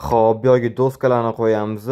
Xo'p, bu yoqga doskalarni qo'yamiz.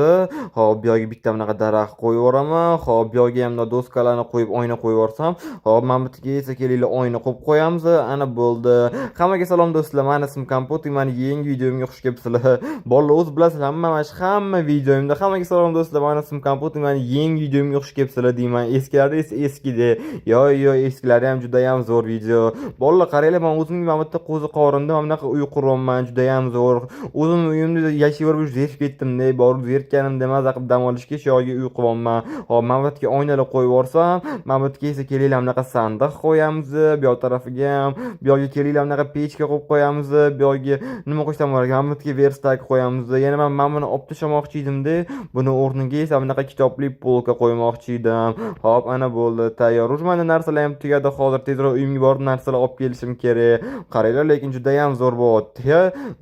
Xo'p, bu yoqga bitta bunaqa daraxt qo'yib yuboraman. Xo'p, bu yoqga ham doskalarni qo'yib, oyna qo'yib yuborsam. Xo'p, mana bu yerga esa kelinglar, oyna qo'yib qo'yamiz. Ana, bo'ldi. Hammaga salom, do'stlar. Mani ismim Kompot, mani yangi videomga xush kelibsizlar. Bolalar, o'zi bilasizlar, hamma mana shu hamma videomda "Hammaga salom, do'stlar, mani ismim Kompot, mani yangi videomga xush kelibsizlar" deyman. Eskilari esa eskide. Yo, yo, eskilari ham juda ham zo'r video. Bolalar, qaranglar, men o'zimning mana bu yerda qo'zi qorinda mana bunaqa uy quryapman, juda ham zo'r. O'zim uyimda yashayverib zerikib ketdim-da, borib zerikkanimda maza qilib dam olishga shu yoqga uy qilyapman. Hop, mana bu yerga oynalar qo'yib yuborsam, mana bu yerga esa kelinglar, bunaqa sandiq qo'yamiz, bu yoq tarafiga ham, bu yoqga kelinglar, bunaqa pechka qo'yib qo'yamiz, bu yoqga nima qo'ysam bo'lar ekan? Mana bu yerga верстак qo'yamiz. Yana man buni olib tashlamoqchi edimda, buni o'rniga esa bunaqa kitobli polka qo'ymoqchi edim. Hop, ana, bo'ldi, tayyor. Уже mana narsalar ham tugadi. Hozir tezroq uyimga borib narsalar olib kelishim kerak. Qaranglar, lekin juda ham zo'r bo'lyapti.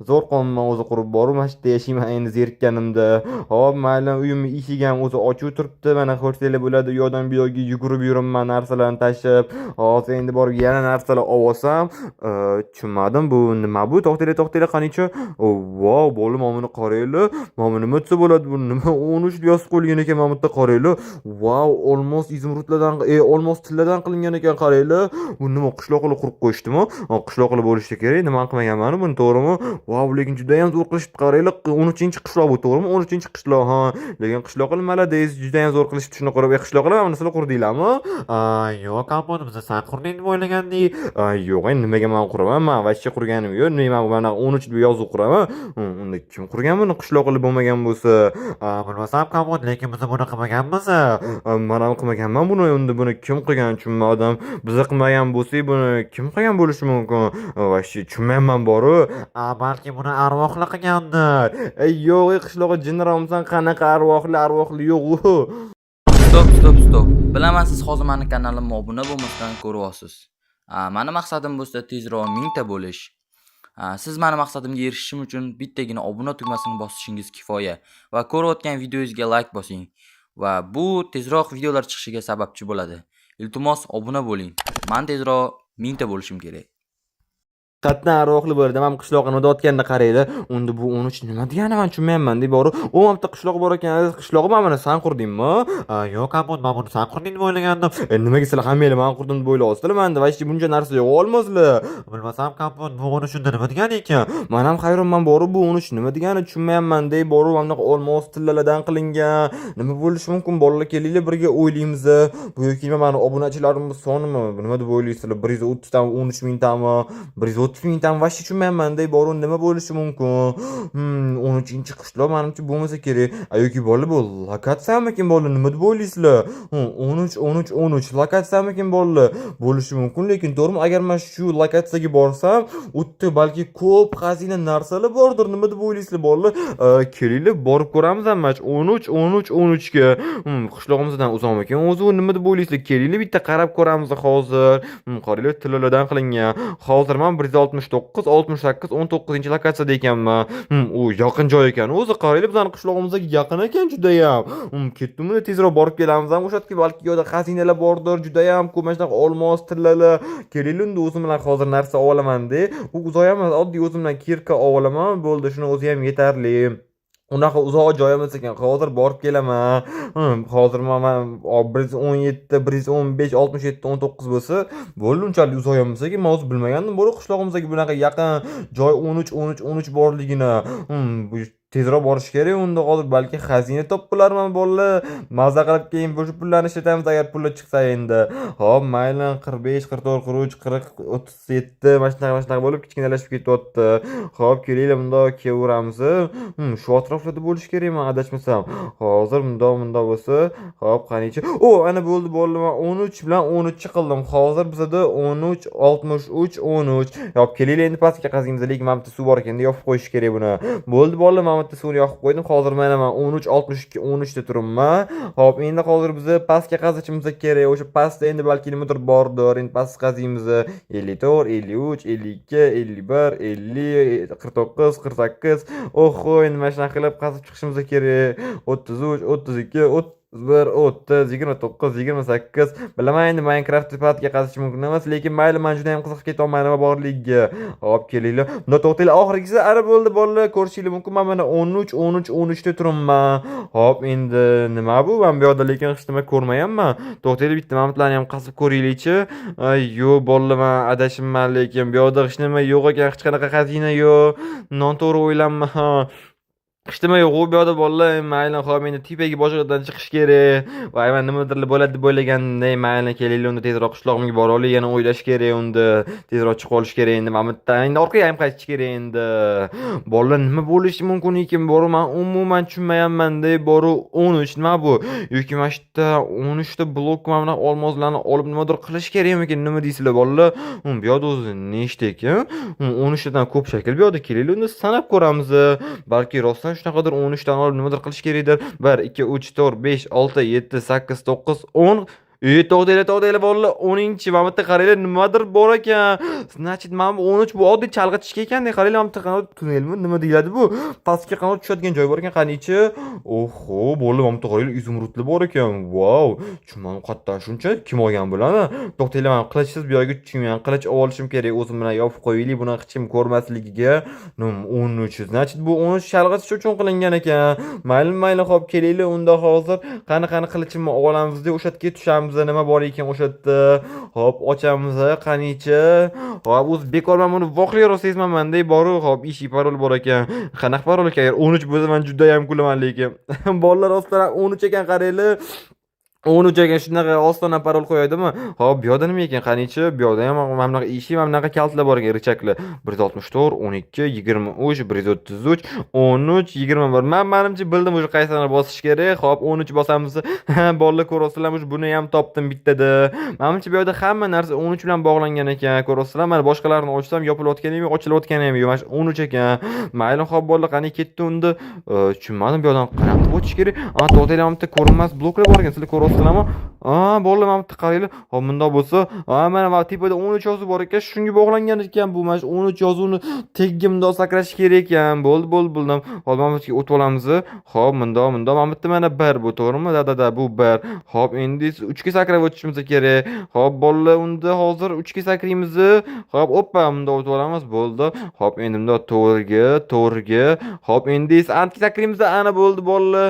Zo'r qolman o'zi qurib borib, mana shu yerda yashayman endi zerikkanimda. Hop, mayli, uyimni eshigi ham o'zi ochiq turibdi. Mana, ko'rsanglar bo'ladi, u yoqdan bu yoqga yugurib yuribman narsalarni tashib. Hozir endi borib yana narsalar olib olsam, tushunmadim, bu nima bu? To'xtanglar, to'xtanglar, qanichi? Vau, bola, mana buni qaranglar. Mana bu nima desa bo'ladi? Bu nima 13 deb yozib qo'yilgan ekan mana bu yerda, qaranglar. Vau, olmos izumrudlardan, olmos tilladan qilingan ekan, qaranglar. Bu nima, qishloqlar qurib qo'yishdimi? Qishloqlar bo'lishi kerak. Nima qilmaganman buni, to'g'rimi? Vau, lekin juda ham zo'r qilishibdi, qaranglar. 13-qishloq bu, to'g'rimi? 13-qishloq, ha. Lekin qishloqlar молодец, juda ham zo'r qilishibdi shuni qurib. Qishloqlar, mana sizlar qurdinglarmi? Yo'q, Kompot, biz san qurding deb o'ylagandik. Yo'q, endi nimaga man quraman? Man вообще qurganim yo'q. Nima, mana 13 deb yozuv quraman? Unda kim qurgan buni, qishloqlar bo'lmagan bo'lsa? Bilmasam, Kompot, lekin biz buni qilmaganmiz. Man ham qilmaganman buni. Unda buni kim qilgan, tushunmadim. Biz qilmagan bo'lsak, buni kim qilgan bo'lishi mumkin? Вообще tushunmayapman boru. Balki buni arvohlar qilgandir. Ey, yo'q, ey, qishlog'i jinniroqmisan? Qanaqa arvohli? Arvohli yo'q u. Стоп, стоп, стоп. Bilaman, siz hozir mani kanalimga obuna bo'lmasdan ko'ryapsiz. Mani maqsadim bo'lsa tezroq 1000 ta bo'lish. Siz mani maqsadimga erishishim uchun bittagina obuna tugmasini bosishingiz kifoya va ko'rayotgan videongizga like bosing va bu tezroq videolar chiqishiga sababchi bo'ladi. Iltimos, obuna bo'ling. Man tezroq 1000 ta bo'lishim kerak. Qatdan arvohli bo'ladi. Mana bu qishloqni nima qaranglar. Unda bu 13 nima degani, man tushunmayapman deb borib. U mana bitta qishloq bor ekan. Qishlog'i, mana buni san qurdingmi? Yo'q, Kompot, man buni san qurding deb o'ylagandim. Nimaga sizlar hammanglar man qurdim deb o'ylayapsizlar? Manda вообще buncha narsa yo'q, olmoslar. Bilmasam, Kompot, bu 13 unda nima degani ekan? Man ham hayronman borib, bu 13 nima degani, tushunmayapman deb borib, mana bunaqa olmos tillalardan qilingan. Nima bo'lishi mumkin? Bolalar, kelinglar, birga o'ylaymiz. Bu yoki mani obunachilarimni sonimi? Nima deb o'ylaysizlar? 130 tami, 13 mingtami? 130 mingtami? Вообще tushunmayapman deb borib, nima bo'lishi mumkin? 13-qishloq manimcha bo'lmasa kerak. Yoki bola, bu lokatsiyamikin, bolalar, nima deb o'ylaysizlar? 13 13 13 lokatsiyamikin, bolalar? Bo'lishi mumkin lekin, to'g'rimi? Agar man shu lokatsiyaga borsam, u yerda balki ko'p xazina narsalar bordir. Nima deb o'ylaysizlar, bolalar? Kelinglar, borib ko'ramiz mana shu 13 13 13 ga. Qishlog'imizdan uzoqmikan o'zi u, nima deb o'ylaysizlar? Kelinglar, bitta qarab ko'ramiz hozir. Qaranglar, tillalardan qilingan. Hozir man 169 68 19 lokatsiyada ekanman. U yaqin joy ekan. O'zi qaranglar, bizning qishlog'imizga yaqin ekan judayam. Ketdimmi, tezroq borib kelamiz ham o'sha yerga, balki yo'lda xazinalar bordir, judayam ko'p mana shunaqa olmos, tillalar. Kelinglar, unda o'zim bilan hozir narsa olaman-da. U uzoq emas, oddiy o'zim bilan кирка olaman, bo'ldi, shuni o'zi ham yetarli. Unaqa uzoq joy emas ekan. Hozir borib kelaman. Hozir mana 117, 115, 67, 19 bo'lsa, bo'ldi, unchalik uzoq emas ekan. Men o'zi bilmagandim, bo'ri qishlog'imizga bunaqa yaqin joy 13, 13, 13 borligini. Bu tezroq borish kerak unda hozir, balki xazina topilarman, bolalar. Maza qilib keyin o'sha pullarni ishlatamiz, agar pullar chiqsa endi. Hop, mayli, 45, 44, 43, 40, 37, mana shunaqa, mana shunaqa bo'lib kichkinalashib ketyapti. Hop, kelinglar, bundoq kelaveramiz. Shu atroflarda bo'lishi kerak, man adashmasam. Hozir bundoq, bundoq bo'lsa, hop, qanichi. O, ana, bo'ldi, bo'ldi. Man 13 bilan 13 qildim. Hozir bizada 13, 63, 13. Hop, kelinglar, endi pastga qaziymiz, lekin mana bitta suv bor ekan, yopib qo'yish kerak buni. Bo'ldi, bolalar, mana bitta suvni yoqib qo'ydim. Hozir mana man 13, 62, 13 da turibman. Hop, endi hozir biz pastga qazishimiz kerak. O'sha pastda endi balki nimadir bordir. Endi pastga qaziymiz. 54, 53, 52, 51, 50, 49, 48. Oho, endi mana shunaqa qilib qazib chiqishimiz kerak. 33, 32, 1, 30, 29, 28. Bilaman, endi Minecraft pastga qazish mumkin emas, lekin mayli, man juda ham qiziqib ketyapman nima borligiga. Hop, kelinglar. Bunda to'xtanglar, oxirgisi ana bo'ldi, bolalar, ko'rishinglar mumkin. Man mana 13, 13, 13 ta turibman. Hop, endi nima bu? Man bu yoqda lekin hech nima ko'rmayapman. To'xtanglar, bitta mamitlarni ham qazib ko'raylikchi. Ay, yo'q, bolalar, man adashibman, lekin bu yoqda hech nima yo'q ekan, hech qanaqa xazina yo'q. Noto'g'ri o'ylanma. Hech nima yo'q u bu yoqda, bolalar. Mayli, hop, endi tepaga boshqadan chiqish kerak. Voy, man nimadirlar bo'ladi deb o'ylagandim. Mayli, kelinglar, unda tezroq qishlog'imga boraylik, yana o'ylash kerak unda. Tezroq chiqib olish kerak endi mana bu yerdan. Endi orqaga ham qaytish kerak endi. Bolalar, nima bo'lishi mumkin ekan? Boru, man umuman tushunmayapman-da. Boru, 13 nima bu? Yoki mana shu yerda 13 ta blok mana bunaqa olmoslarni olib nimadir qilish kerakmikin? Nima deysizlar, bolalar? Bu yoqda o'zi nechta ekan? 13 tadan ko'p shakl bu yoqda. Kelinglar, unda sanab ko'ramiz. Balki rostdan shunaqadir 13 tani olib nimadir qilish kerakdir. 1, 2, 3, 4, 5, 6, 7, 8, 9, 10. E, to'xtanglar, to'xtanglar, bolalar, 10-chi. Mana bu yerda qaranglar, nimadir bor ekan. Значит, mana bu 13 bu oddiy chalg'itishga ekanda. Qaranglar, mana bu yerda qanaqa tunnelmi, nima deyiladi bu? Pastga qanaqa tushadigan joy bor ekan, qanichi? Oho, bolalar, mana bu yerda qaranglar, изумруд lar bor ekan. Vau! Tushunmadim, qayerdan shuncha kim olgan bularni? To'xtanglar, man qilichsiz bu yoqga tushmayman. Qilich olib olishim kerak, o'zim bilan yopib qo'yaylik, buni hech kim ko'rmasligiga. 13. Значит, bu 13 chalg'itish uchun qilingan ekan. Mayli, mayli, hop, kelinglar, unda hozir qani, qani, qilichimni olamiz-da, o'sha yerga tushamiz. Nima bor ekan o'sha yerda? Hop, ochamiz, qanichi? Hop, o'zi bekor man buni voqea rosa sezmayman-da, boru, hop, eshik parol bor ekan. Qanaqa parol ekan? Agar 13 bo'lsa, man juda ham kulaman lekin. Bolalar, rostdan 13 ekan, qaranglar. 13 ekan, shunaqa ostondan parol qo'yadimi? Hop, bu yoqda nima ekan, qanichi? Bu yoqda ham mana bunaqa eshik, mana bunaqa kalitlar bor ekan, рычаг lar. 164, 12, 23, 133, 13, 21. Man manimcha bildim уже qaysini bosish kerak. Hop, 13 bosamiz. Bolalar, ko'ryapsizlarmi, уже buni ham topdim bittada. Manimcha, bu yoqda hamma narsa 13 bilan bog'langan ekan. Ko'ryapsizlar, mana boshqalarini ochsam yopilayotgani ham yo'q, ochilayotgani ham yo'q. Mana shu 13 ekan. Mayli, hop, bolalar, qani ketdi unda. Tushunmadim, bu yoqdan qanaqa qilib o'tish kerak? A, to'xtanglar, mana bu yerda ko'rinmas bloklar bor ekan. Sizlar ko'ryapsizlarmi? A, bolalar, mana bu yerda qaranglar. Hop, bundoq bo'lsa, a, mana tepada 13 yozuv bor ekan, shunga bog'langan ekan bu. Mana shu 13 yozuvni tagiga bundoq sakrash kerak ekan. Bo'ldi, bo'ldi, bildim. Hop, mana bu yerga o'tib olamiz. Hop, bundoq, bundoq. Mana bu yerda mana 1 bu, to'g'rimi? Да, да, да, bu 1. Hop, endi esa 3 ga sakrab o'tishimiz kerak. Hop, bolalar, unda hozir 3 ga sakraymiz. Hop, oppa, bundoq o'tib olamiz. Bo'ldi. Hop, endi bundoq to'g'riga, to'g'riga. Hop, endi esa antga sakraymiz. Ana bo'ldi, bolalar.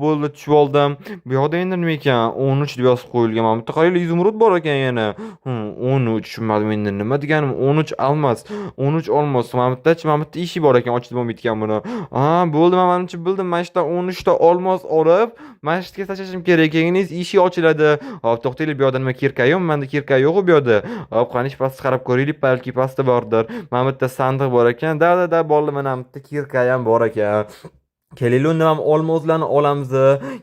Bo'ldi, tushib oldim. Bu yoqda endi nima ekan? 13 deb yozib qo'yilgan. Mana bu yerda qaranglar, изумруд bor ekan yana. 13 tushunmadim endi nima deganim. 13 almas. 13 olmos. Mana bu yerdachi, mana bu yerda eshik bor ekan, ochib bo'lmayotgan buni. A, bo'ldi, men manimcha bildim. Mana shu yerdan 13 ta olmos olib, mana shu yerga tashlashim kerak. Keyin esa eshik ochiladi. Hop, to'xtanglar, bu yoqda nima, кирка yo'qmi? Menda кирка yo'q bu yoqda. Hop, qani pastga qarab ko'raylik, balki pastda bordir. Mana bu yerda sandiq bor ekan. Да, да, да, bolalar, mana bu yerda кирка ham bor ekan. Kelinglar, unda ham olmoslarni olamiz.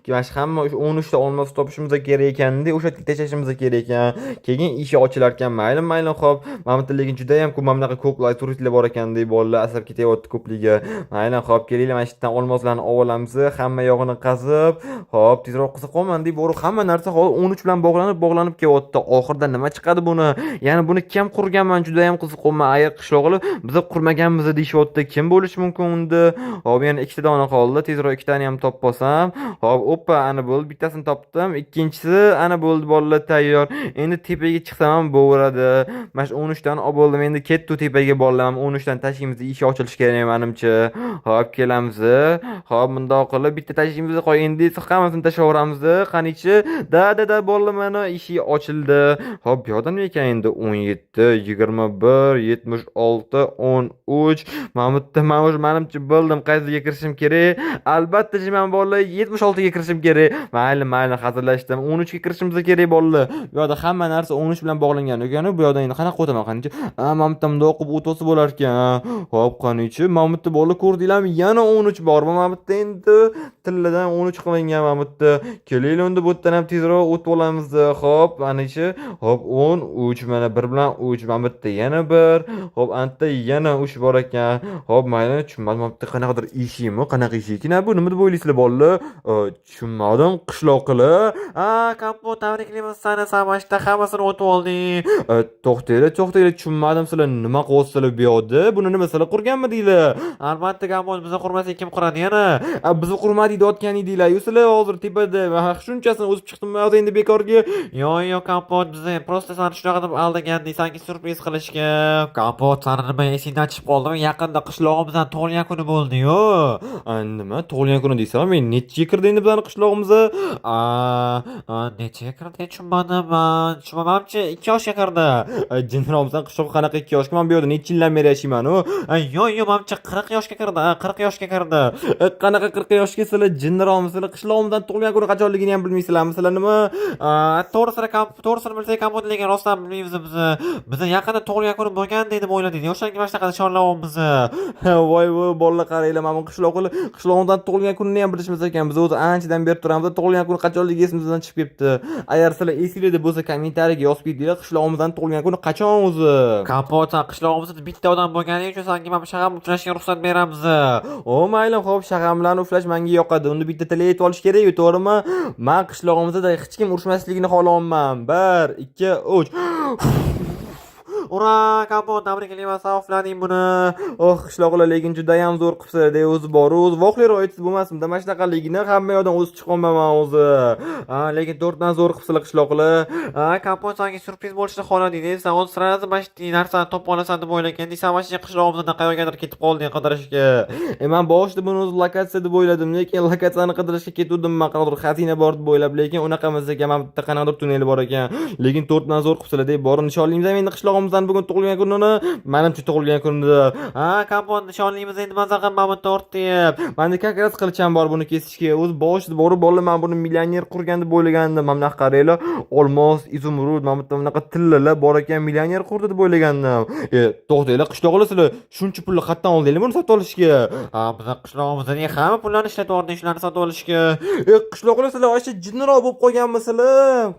Mana shu hamma o'sha 13 ta olmos topishimiz kerak ekanda, o'sha yerga tashlashimiz kerak ekan. Keyin ishi ochilar ekan. Mayli, mayli, xo'p. Mana bu yerda lekin juda ham ko'p mana bunaqa ko'p turistlar bor ekan deb bolalar asab ketyapti ko'pligi. Mayli, xo'p, kelinglar, mana shu yerdan olmoslarni olib olamiz. Hamma yog'ini qazib, xo'p, tezroq qiziqyapman deb borib hamma narsa hozir 13 bilan bog'lanib, bog'lanib kelyapti. Oxirida nima chiqadi buni? Ya'ni buni kim qurgan, man juda ham qiziqyapman. Agar qishloqlar biz qurmaganmiz deyishyapti. Kim bo'lishi mumkin unda? Hop, yana ikkita dona qoldi. Tezroq ikkitani ham topib olsam. Hop, oppa, ana bo'ldi. Bittasini topdim. Ikkinchisi ana bo'ldi, bolalar, tayyor. Endi tepaga chiqsam ham bo'laveradi. Mana shu 13 tani olib oldim. Endi ketdi tepaga, bolalar. 13 tani tashlaymiz. Ish ochilishi kerak menimcha. Hop, kelamiz. Hop, bundoq qilib bitta tashlaymiz. Qo'y, endi esa hammasini tashlayveramiz. Qanichi? Да, да, да, bolalar, mana eshik ochildi. Hop, bu yoqda nima ekan endi? 17, 21, 76, 13. Mana bu yerda man уже manimcha bildim qaysiga kirishim kerak. Albatta, man, bolalar, 76 ga kirishim kerak. Mayli, mayli, hazillashdim. 13 ga kirishimiz kerak, bolalar. Bu yoqda hamma narsa 13 bilan bog'langan ekan. Bu yoqdan endi qanaqa o'taman, qanichi? A, mana bu yerdan bundoq qilib o'tsa bo'lar ekan. Hop, qanichi? Mana bu yerda, bolalar, ko'rdinglarmi? Yana 13 bor. Mana bu yerda endi tilladan 13 qilingan mana bu yerda. Kelinglar, unda bu yerdan ham tezroq o'tib olamiz. Hop, qanichi? Hop, 13, mana 1 bilan 3, mana bu yerda yana 1. Hop, anta yana 3 bor ekan. Hop, mayli, tushunmadim. Mana bu yerda qanaqadir eshikmi? Qanaqa eshik ekan bu? Nima deb o'ylaysizlar, bolalar? Tushunmadim. Qishloqlar. A, Kompot, tabriklaymiz seni, san mana shu yerda hammasini o'tib olding. To'xtanglar, to'xtanglar, tushunmadim, sizlar nima qilyapsizlar bu yoqda? Buni nima, sizlar qurganmidinglar? Albatta, Kompot, bizni qurmasak kim quradi yana? A, bizni qurmadik. deyotgan edinglar. Sizlar hozir tepada man shunchasini o'sib chiqdim hozir endi bekorga. Yo, yo, Kompot, bizni просто sani shunaqa deb aldagandik, sanga syurpriz qilishga. Kompot, sani nima esingdan chiqib qoldimi? Yaqinda qishlog'imizdan tug'ilgan kuni bo'ldi-yu. A, nima tug'ilgan kuni deysan? Men nechiga kirdi endi bizani qishlog'imizga? A, a, nechaga kirdi tushunmadim man. Tushunmamanchi, 2 yoshga kirdi. Jinniroqmisan, qishloq qanaqa 2 yoshga? Man bu yerda necha yildan beri yashayman u. A, yo, yo, manimcha 40 yoshga kirdi. A, 40 yoshga kirdi. Qanaqa 40 yoshga sizlar, jinniroqmisizlar? Qishlog'imizdan tug'ilgan kuni qachonligini ham bilmaysizlarmi sizlar, nima? A, to'g'risini to'g'risini bilsak, Kompot, lekin rostdan bilmaymiz biz. Bizni yaqinda tug'ilgan kuni bo'lgandek deb o'yladik. O'shanga mana shunaqa nishonlayapmiz. Voy voy, bolalar, qaranglar, mana bu qishlog'imizdan tug'ilgan kunini ham bilishmas ekan. Biz o'zi anchadan beri turamiz, tug'ilgan kuni qachonligi esimizdan chiqib ketibdi. Agar sizlar esinglarda bo'lsa, kommentariyaga yozib ketinglar, qishlog'imizdan tug'ilgan kuni qachon o'zi? Kompot, san qishlog'imizda bitta odam bo'lgani uchun sanga mana shag'al uflashga ruxsat beramiz. O, mayli, xo'p, shag'al bilan uflash menga yoqadi. Uni bitta tili aytib olish kerak, to'g'rimi? Man qishlog'imizda hech kim urushmasligini xohlayapman. 1, 2, 3. Ura, Kompot, tabriklayman, san uflading buni. Oh, qishloqlar, lekin judayam zo'r qilibsizlar, o'zi bor, o'zi voqea aytsiz bo'lmasin, mana shunaqaligini hamma yoqdan o'zi chiqolmayman o'zi. Ha, lekin to'rtdan zo'r qilibsizlar, qishloqlar. A, Kompot, sanga syurpriz bo'lishini xohlading. San o'zi сразу mana shu narsani topib olasan deb o'ylagandik. San mana shu qishlog'imizdan qayergadir ketib qolding qidirishga. E, man boshida buni o'zi lokatsiya deb o'yladim, lekin lokatsiyani qidirishga ketuvdim man, qanaqadir xazina bor deb o'ylab, lekin unaqa emas ekan, mana bitta qanaqadir tunnel bor ekan. Lekin to'rtdan zo'r qilibsizlar, deb borib nishonlaymiz ham endi qishlog'imizdan bugun tug'ilgan kunini, manimcha tug'ilgan kunida. Ha, Kompot, nishonlaymiz endi maza qilib mana bu tort deb. Manda как раз qilicham bor buni kesishga. O'zi boshida borib, bolalar, man buni millioner qurgan deb o'ylagandim. Mana bunaqa qaranglar, olmos, izumrud, mana bu yerda bunaqa tillalar bor ekan, millioner qurdi deb o'ylagandim. E, to'xtanglar, qishloqlar, sizlar shuncha pulni qayerdan oldinglar buni sotib olishga? Ha, bizni qishlog'imizda hamma pullarni ishlatib yubordik shularni sotib olishga. E, qishloqlar, sizlar вообще jinniroq bo'lib qolganmisizlar?